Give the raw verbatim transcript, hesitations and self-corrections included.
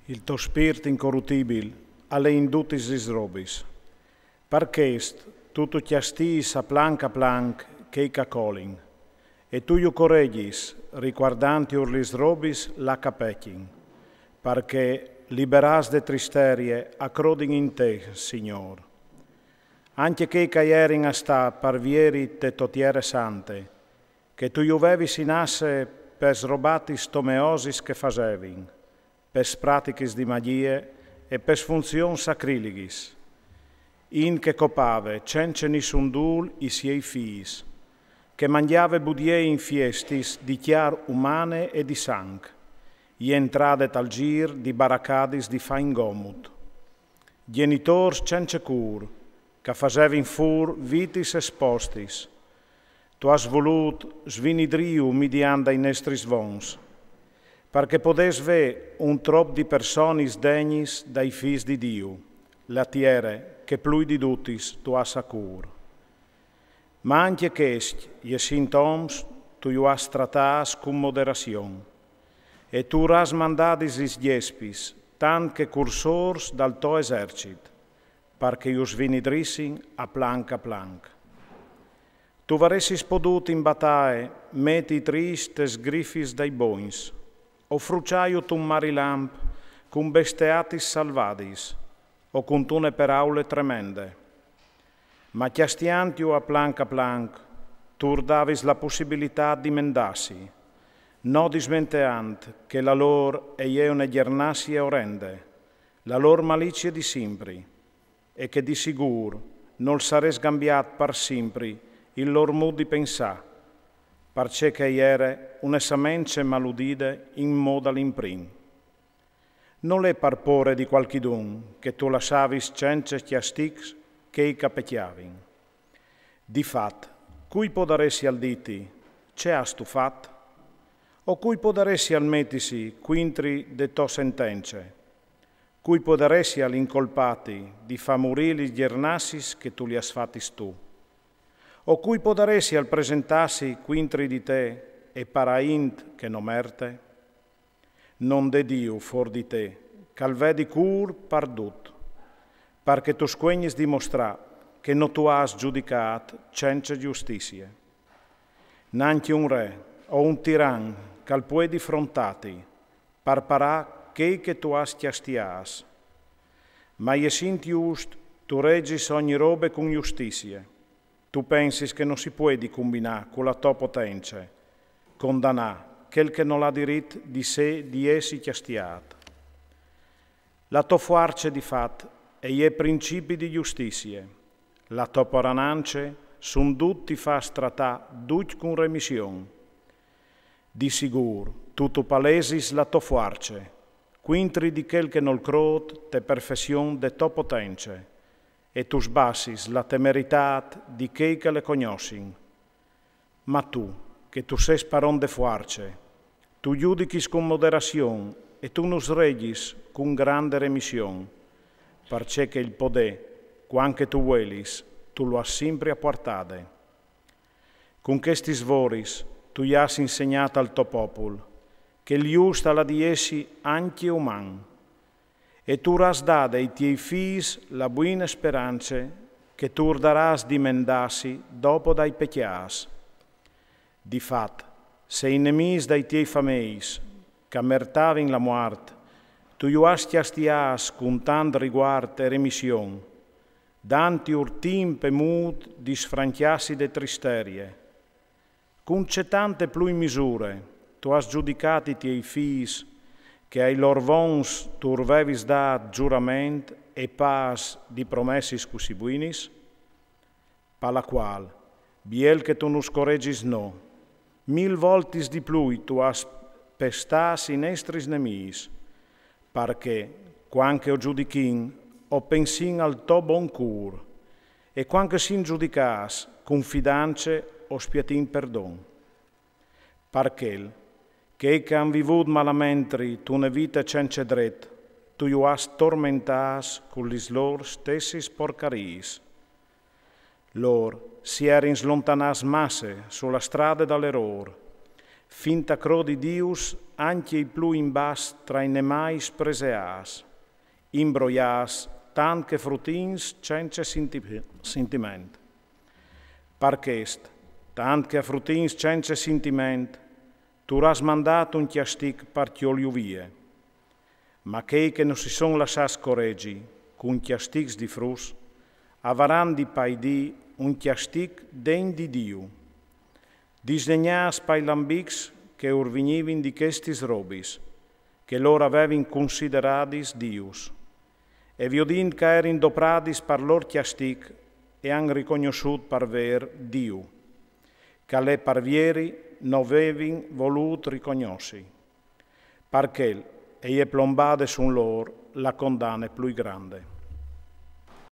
Il to spirt incorrutibil al è in dutis lis robis. Par chest tu tu cjastiis a planc a planc chei ch'a colin, e tu ju coregjis, ricuardantjur lis robis là ch'a pecjin, par che, liberâts de tristerie, a crodin in te, Signôr. Ancje chei ch'a jerin a stâ par vieri te tô tiere sante, che tu ju vevis inasse pes robatis tomeosis che a fasevin, pes pratichis di magjie e pes funzions sacrilighis. Int che a copave cence nissun dûl i siei fîs, che a mangjave budiei in fiestis di cjar umane e di sanc, jentrade tal zîr di baracadis di fagn gomut. Gjenitôrs cence cûr, ch'a fasevin fûr vitis e spostis. Tu âs volût svinidrîju midiant dai nestris vons, par che a podès vê un trop di personis degnis dai fîs di Diu, la tiere che plui di dutis tu âs a cûr. Ma ancje chescj, jessint oms, tu ju âs tratâts cun moderazion, e tu ur âs mandadis lis gjespis, tant che cursôrs dal to esercit, par che ju svinidrissin a planc a planc. Tu varessis podût in bataie meti i triscj tes grifis dai bogns, o fruçâju tun marilamp cun besteatis salvadis, o cuntune peraule tremende. Ma cjastiantju a planc a planc, tu ur davis la pussibilitât di mendâsi, no dismenteant che la lôr e je une gjernassie orende, la lôr malizie di simpri, e che di sigûr nol sarès gambiât par simpri il lôr mût di pensâ, parcè che e jere une samence maludide inmò dal imprin. Nol è par pôre di cualchidun che tu lassavis cence cjastics chei ch'a pecjavin. Di fat, cui podaressial dîti: ce âstu fat? O cui podaressial metisi cuintri de tô sentence? Cui podaressial incolpâti di fâ murî lis gjernassis che tu li âs fatis tu? O cui podaressial presentâsi cuintri di te e parâ int che no merte? No 'nd è Diu fôr di te, ch'al vedi cûr par dut, par che tu scuegnis dimostrâ che no tu âs judicât cence justizie. Nancje un re o un tiran ch'al puedi frontâti, par parâ chei che tu âs cjastiâts. Ma jessint just, tu regjis ogni robe cun justizie. Tu pensis che no si puedi cumbinâ cu la tô potence, condanâ chel che nol à dirit di se di jessi cjastiât. La tô fuarce di fat e je principi di justizie, la tô poranance sun dut ti fâs tratâ ducj cun remission. Di sigûr, tu tu palesis la tô fuarce, cuintri di chel che nol crôt te perfession de tô potence, e tu sbassis la temeritât di chei che le cognossin. Ma tu, che tu sês paron de fuarce, tu judichis cun moderazion e tu nus regjis cun grande remission, parcè che il podê, cuant che tu vuelis, tu lu âs simpri a puartade. Cun chestis voris tu i âs insegnât al to popul, che il just al à di jessi ancje uman, e tu ur âs dade ai tiei fîs la buine sperance che tu ur darâs di mendâsi dopo dai pecjâts. Di fat, se i nemîs dai tiei fameis, ch'a mertavin la muart, tu ju âs cjastiâts cun tant riguart e remission, dantjur timp e mût di sfrancjâsi de tristerie, cun ce tante plui misure tu âs judicât i tiei fîs, che ai lôr vons tu ur vevis dât zurament e pâs di promessis cussì buinis? Pa la cuâl, biel che tu nus coregjis no, mil voltis di plui tu âs pestâts i nestris nemîs, par che, cuant che o judicìn, o pensìn al to bon cûr, e cuant che o sin judicâts, cun fidance o spietìn perdon. Par chel, chei ch'a àn vivût malamentri tune vite cence dret, tu ju âs tormentâts cu lis lôr stessis porcariis. Lôr si jerin slontanâts masse su la strade dal erôr, Fin ta crodi Dius ancje i plui in bas tra i nemais preseâts, imbroiâts tant che frutins cence sinti-, sintiment. Par chest, tant che a frutins cence sintiment, tu âs mandât un cjastic par cjolju vie. Ma chei che no si son lassâts coregi cun cjastics di fruts, a varan di paidî un cjastic degn di Diu. Disnegnâts pai lambics che ur vignivin di chestis robis, che lôr a vevin consideradis dius. E viodint che a erin dopradis par lôr cjastic, e àn ricognossût par vêr Diu, che a lei par vieri no vevin volût ricognossi. Par chel e je plombade sun lôr la condane plui grande.